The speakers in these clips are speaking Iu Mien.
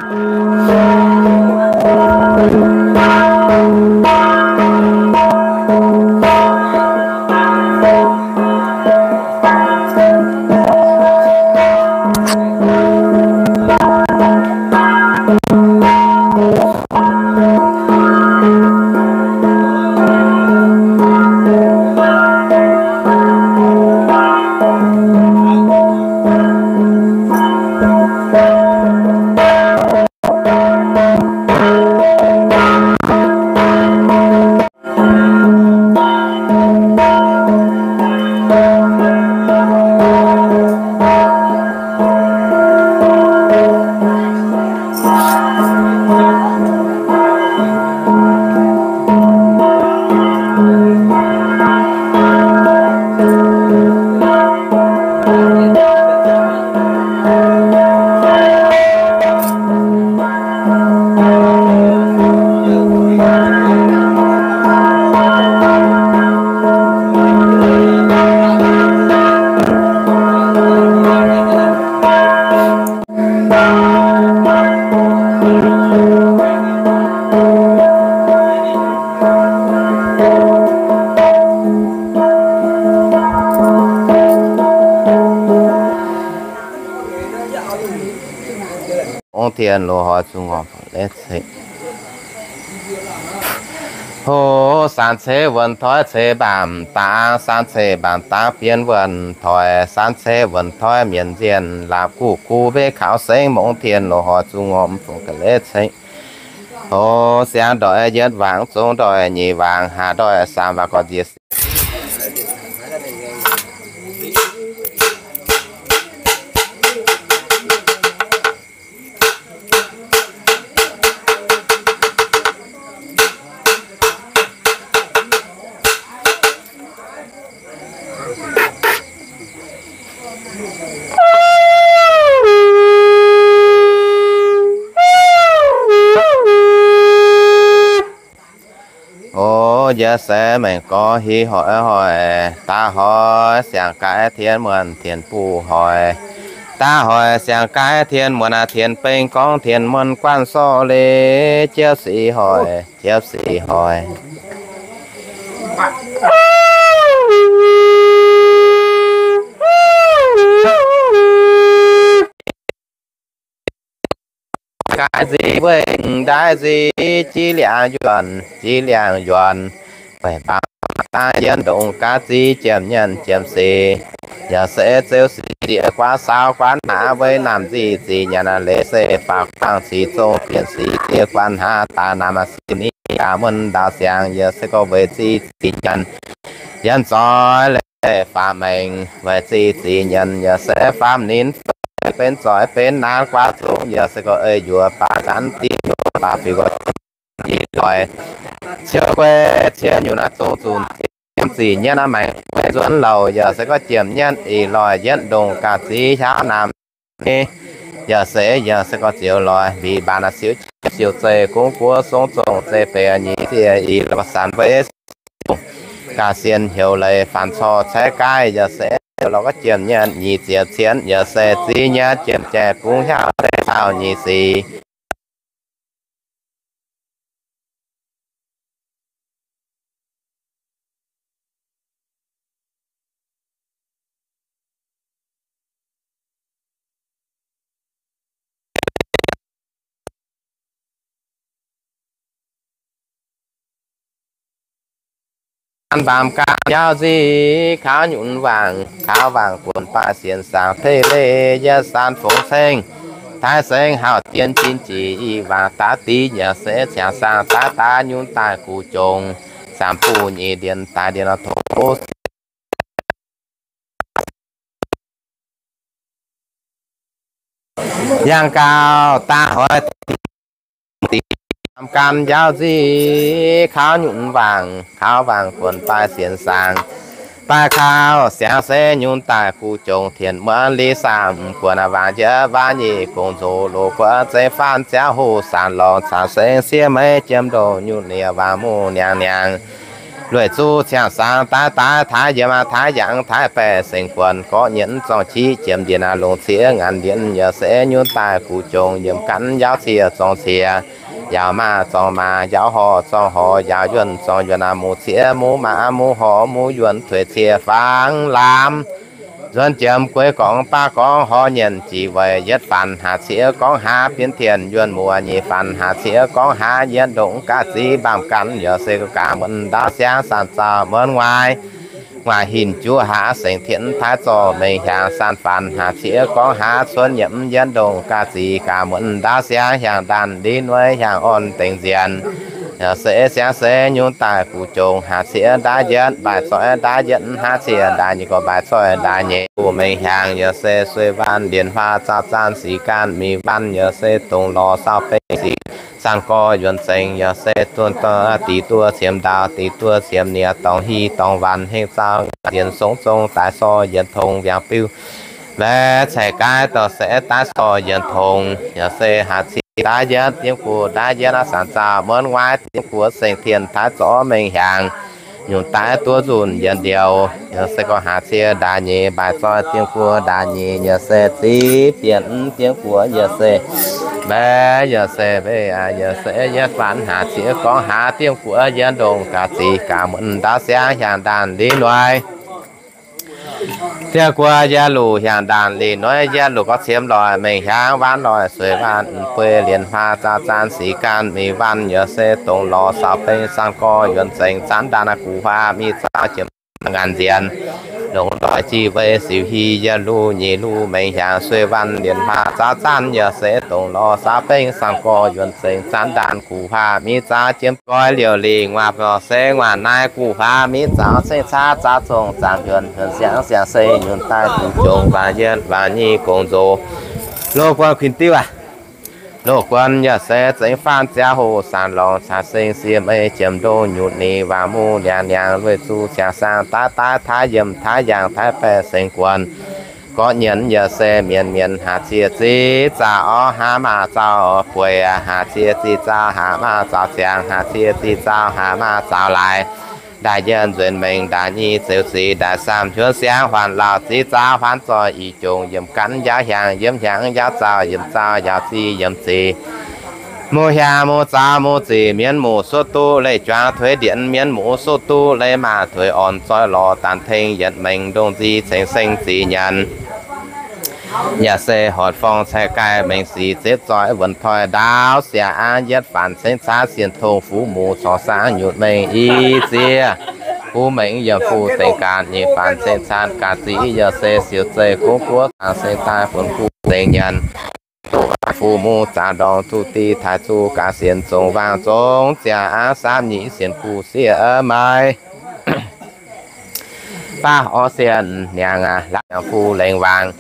Ong tien loz-hnoi zuqc ngorc leiz ceng. Hov, san ceix wuonh toi ceix mbaamv dangx, san ceix mbaamv dangx bienx wuonh toi, san ceix wuonh toi mienc nzienh, laapc guv guv mbev kaux sengx, mong tien loz-hnoi zuqc ngorc fungx ga'leiz ceng. Hov, siang ndoih yietv wangc, zong ndoih nyic wangc, haaz ndoih saam wangc gorx nziex. O, yie se maengc gorx hiv hoic hoic, daav hoic siang-gaix tien muonh tien buv hoic, daav hoic siang-gaix tien muonh aac, tien beng gorngv tien muonh guanh sorqv leiz, jiepv sic hoic, jiepv sic hoic. Gaaix nzic weih ndaaiv nzic, jiex liangx yuonh, jiex liangx yuonh, weic baac daaih yiem ndongc gaax zic jiemh nyanc jiemh sic, yaac se zeux sic ziex guaav saaux guaav naaic, weic naamh nzic zic nyanc leiz se faaux guangc sic zong bieqc sic ziex guaav hnangv daaih naamh sic ni gaax muonh ndaauv siangx, yaac se gorngv weic zic zic nyanc yiem zoih leiz faaux maengx, weic zic zic nyanc yaac se faam ninh benx zoih benx naanc guaav zungv, yaac se gorngv ei yuoqc baac zanc diuh baac fiuv gorx i loih, ciou guei ciou nyunc naaiv zong zunc zic nyanc naaiv maengx guei nzuonx louc, yaac se gorngv jiemh nyanc i loih yietv ndongc gaax zic hiaauv naamh ni, yaac se, yaac se gorngv zioux loih mbic mbaanc siou siou zeih gungv guoqv song zongh zeih beic nyic ziec i loih gauh sanx weic gaax sienh heuc leiz faanx corc caeqv gaaiv, yaac se heuc lorz gorngv jiemh nyanc nyic ziec cien, yaac se zic nyanc jiemh jai gungv hiaauv deix taux nyic sic. An baamh gan jauv nzic, kaux nyunc wangc, kaux wangc guonc baaih sienx saangx teiv leiz, yietv saan fongx ceng, taaix sengx hauv dien jin jiex i wangc daav div, yaac se ciangx saangx daav daav nyunc daaih guv jongx, zaamc buv nyic ndienh daaih ndienh tov yangh gauh daaih hoic diqc baamh gan jauv nzic, kaux nyunc wangc, kaux wangc guonc baaih sienx saangx, baaih kaux siangx se nyunc daaih guv jongx tien muonz li saamv guonc wangc njiec waac nyic gong nzoz loz guoqv zeiv faanv ziangh hoc saanx lorngx caanx sengx siev meiv jiem ndongh nyunc nie wangc muv niangx niangx. Lueic zuqc ciangv saang daaih daaih taaix yiem taaix yangh taaix baeqc sengx guonc gorqv nyienz zorng-qiv jiem ndiev longc ciev ngaanc ndiev yaac se nyunc daaih guv jongc yiem gan yaauz cie zorng cie, yaauz maaz zorng maaz, yaauz horc zorng horc, yaauz yuonh zorng yuonh, muv ciev muv maaz muv horc muv yuonh, tuix cie fangx lamz, nzuonx jiem guei gorngv baav gorngv horc nyienc jiex weic yietv faanx haaix ciev gorngv haaix bienv tien yuonh muoz, nyic faanx haaix ciev gorngv haaix yietv ndongc ga'zic mbaamh gan yaac se ga'muonc ndaauv siangv san zaux muonz nguaaic, nguaaic hinc juv haaix sengx tien taaix zorc mengh hiaangx, san faanx haaix ciev gorngv haaix cuotv nyiemc yietv ndongc ga'zic ga'muonc ndaauv siangv hiaangx ndaanh liv nueiv hiaangx orn dengx nzienx. Yaac se siangv se nyunc daaih guv jongc haaix ciev ndaauv yietv mbaaix zoih ndaauv yietv, haaix ciev ndaauv nyic gorngv mbaaix zoih ndaauv nyeic, guv mengh hiaangx yaac se sueih waanc lienc huaav zaaux zaanv sic gaanv mingh waanc yaac se dongh lorz saau bengv sic zaanv gorx yuonc zengx yaac se duonh dorh diqc duoh qiemx ndaauh diqc duoh qiemx nieqc dorngx hi dorngx waanc hengx zaaux nzienx songv zong daaih sorh yienx tongx wiangx biuv mbaeqc caih gaaiv dorh se daaih sorh yienx tongx yaac se haaix ciev ndaauv yietv diemv guoqv ndaauv yietv aqv, san zaux muonz nguaaiv diemv guoqv sengx tien taaix zorc mengh hiaangx, nyungc daaih duqv nzunc yienx ndioux yaac se gorngv haaix ciev ndaauv nyeic mbaaix zoih diemv guoqv ndaauv nyeic yaac se ziv bienh diemv guoqv yaac se mbaeqc yaac se mbeih yaac se yietv faanx haaix ciev gorngv haaix diemv guoqv yietv ndongc ga'zic ga'muonc ndaauv siangv hiaangx ndaanh liv nueiv. Diemv guoqv yietv luc hiaangx ndaanh liv nueiv yietv luc gorngv qiemx loic mengh hiaangx waanc loic sueih waanc bueix lienc huaav zaaux zaanv sic gaanv mingh waanc yaac se dongh lorz saau bengv zaanv gorx yuonc zengx zaanv ndaanh guv huaav miv zaaux jiem ngaanc nzienx longc loic jiex weic siou hi yietv luc nyic luc mengh hiaangx sueih waanc lienc huaav zaaux zaanv yaac se dongh lorz saau bengv zaanv gorx yuonc zengx zaanv ndaanh guv huaav miv zaaux jiem goix liouc lingh nguaaic lorz se nguaaic naaiv guv huaav miv zaaux cingv caaiv zaaux zongh zaangc yuonc yuonc siangx siangx se nyunc daaih guv jongc waac yietv waac nyic gongx nzox loz guon kuinx diuv aac. Loz guon yaac se zengx faanv ziangh hoc saanc lorngx caux seng sie meix jiem ndongh nyutc ninh waac muv niangx niangx lueic zuqc ciangx saang daaih daaih taaix yiem taaix yangh taaix baeqc sengx guonc gorqv nyienz yaac se mienz mienz haaix ciev ziqc zaux orv haaix maaz zaux bueix, haaix ciev ziqc zaux haaix maaz zaux ziangx, haaix ciev ziqc zaux haaix maaz zaux laaix. Ndaaic yienh nzuonx mengh ndaaic nyic zeux zic ndaaic saamh hiuv siangx huaanc lauh ziqc zaux huaanc zoih i jongc yiem gan yaav hiaangx yiem hiaangx yaav zaux yiem zaux yaav zic yiem zic. Muv hiaangx muv zaux muv zic mienv muqc suqv duqv leih juangc tuix ndienx mienv muqc suqv duqv leih maaz tuix orn zoih lorz daanh tengx yietc mengh ndongh nzic ceng seng zic nyanc. Yaac se horc forng cai gaih mengh sic zepv zoih wuonc toi ndaauv siang aqv yietv faanx cengx caaiv sienh tongx fuqv muqc corc saangv nyutc mengh i ziex. Buv mengh yiem fuqv dengx gaanv nyic faanx cengx caaiv ga'zic yaac se siou zeih gong guoqv zaangc seng daaih funx guv dengx nyanc. Duqv fuqv muqc zaangc ndorngx duqv diqc taaih zuqc gaax sienx zongc waangc zongc ziangh aqv samv nyic sienx guv sieqv maiv baav orv sieqv niangx aqv, laapv yangh fuqv lengh waangc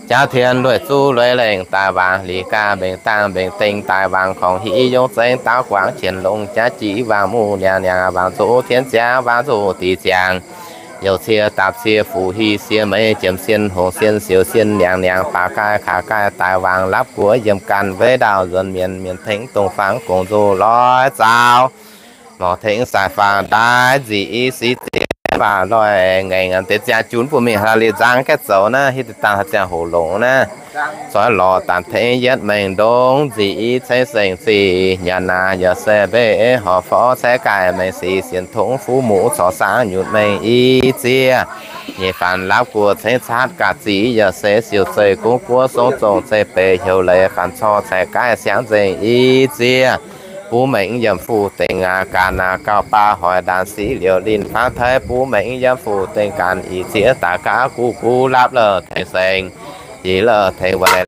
jauv tien lueic zuqv lueic lengh daaih waangc liqc gaax mbengx dangh mbengx dengh daaih waangc korngx hiv yongc zengx daauv guangc qienx longx jaav jiqv waangc muqv niangx niangx waangc zoqv tien ziangx waangc zoqv diqc ziangx. Youc cie dapc cie fuqv hiv sieqv meiv jiem sieqv hongx sieqv siouc sieqv niangx niangx baac gaaih kaax gaaih daaih waangc lapv guoqv yiem ganh weic ndaauh nzuonx mienz mienz tengx dongh fangx gong nzoh loi zaux. Morc tengx saai-faang ndaaiv nzic i sic ziec baac loih ngaengc deix ziangh junv bun mingh hlaax liuz nzang gaeqv zoux naaiv hiuv duqv dangh ziangh hoc longx naaiv. Zoih lorz daanh tengx yietv mengh ndongx nzic i ceix sengx zic nyanc naaic yaac se mbeih horc forv ceix gaih mengh sic sienx tongx fuqv muqv corc saangv nyutc mengh i ziex. Nyic faanx lapv guoqv cengx caatv ga'zic yaac se siouc zeih gong guoqv song zongh zeih beic heuc leiz faanx corc ceix gaih siangv nzengc i ziex. Buv mengh yiem fuqv dengx aqv gaanv aqv gauh baav hoic ndaanx siqv liouc linh fangx tei buv mengh yiem fuqv dengx gaanv i ziex daaih gaav guv guv lapv la'tengx sengx, jiex la'tengx weic